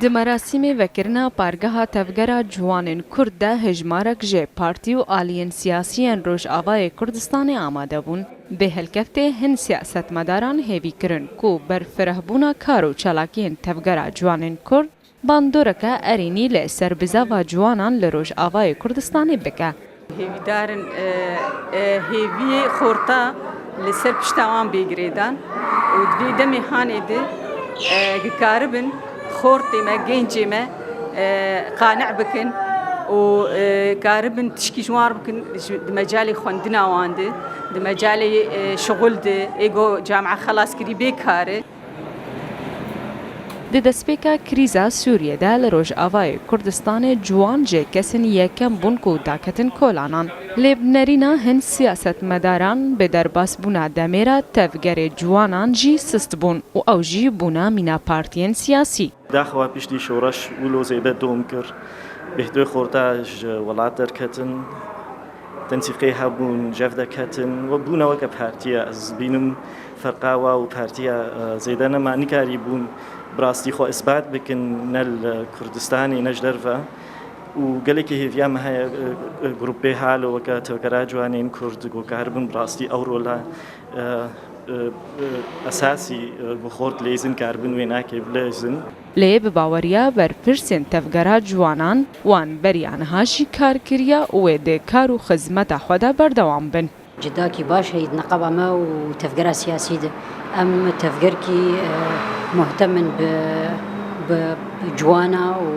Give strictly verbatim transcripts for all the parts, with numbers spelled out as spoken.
Di merasîmê vekirina Pargeha Tevgera Ciwanên Kurd de hejmarek ji partî û aliyên siyasî yên Rojavayê Kurdistanê amade bûn. Bi helkeftê hin siyasetmedaran hêvî kirin ku berfirehbûna kar û çalakiyên Tevgera Ciwanên Kurd bandoreke erênî li ser bizava ciwanan li Rojavayê Kurdistanê bike. Hêvîdarin, e, e, hêviyê xorta li ser pişta wan bê girêdan û di vê demê hanê de, e, ki karibin xortê me, gencê me, e, qane bikin û, e, karibin tişkî ji wan bikin, ji, di mecalê xwendina wan de, di mecalê, e, şixul de, ê go camia xelas kirî bê kar e. Di destpêka krîza Sûriyê de li Rojavayê Kurdistanê ciwan ji kesên yekem bûn ku daketin kolanan. Lê bi nerîna hin siyasetmedaran bi derbasbûna demê re tevgerê ciwanan jî sist bûn û ew jî bûna mîna partiyên siyasî. Daxwa piştî şoreş wilo zêde dom kir. Bêhtoy xorta ji welat derketin. Tensîqê hebûn, jev deketin. We bûne weke partiye. Ez bînim ferqa we û partiya, e, zêde nema. Nikarîbûn bi rastî xwe isbat bikin, ne li Kurdistanê, ne ji derve. Û gelekî hêviya me heye, e, e, grûpê halo weke Tevgera Ciwanên Kurd ku karibin bi rastî ew rola, e, e, e, esasî, e, bi xort lêzin, karibin wênakê bilêzin. Lê bi baweriya berpirsên Tevgera Ciwanan, wan beriya niha jî kar kiriye û wê di kar û xizmeta xwe de berdewam bin. Cidakî baş heye di neqeba me û tevgera siyasî de. Em tevgerkî, e, muhtem in bi, bi ciwana û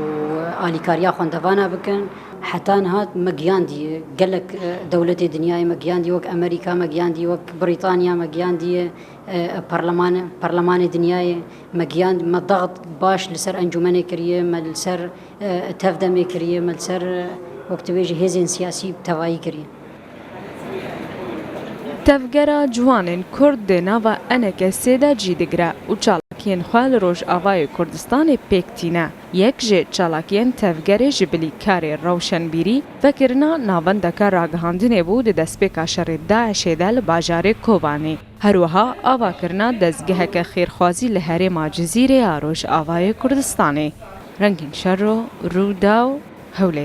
alîkariya xwendevana bikin. Heta niha me giyandiye, gelek, e, dewletê dinyayê me giyandiye, wek Amerîka me giyandiye, wek Brîtanya me giyandiye, e, parleman-, parlemanê dinyayê me giyand-, me daxt baş li ser encûmenê kiriye, me li ser, e, tevdemê kiriye, me li ser, e, wek tu bêjî hêzên siyasî tevayî kiriye. Tevgera Ciwanên Kurd di nava E N K S'ê de cî digire û çalakiyên xwe li Rojavayê Kurdistanê pêk tîne. Yek ji çalakiyên tevgerê ji bilî karê rewşenbîrî, vekirina navendeke ragihandinê bû di destpêka şerê DAIŞ'ê de li bajarê Kobanê. Her wiha avakirina dezgeheke xêrxwazî li herêma Cizîrê ya Rojavayê Kurdistanê. Rengîn Şero, Rûdaw, Hewlêr.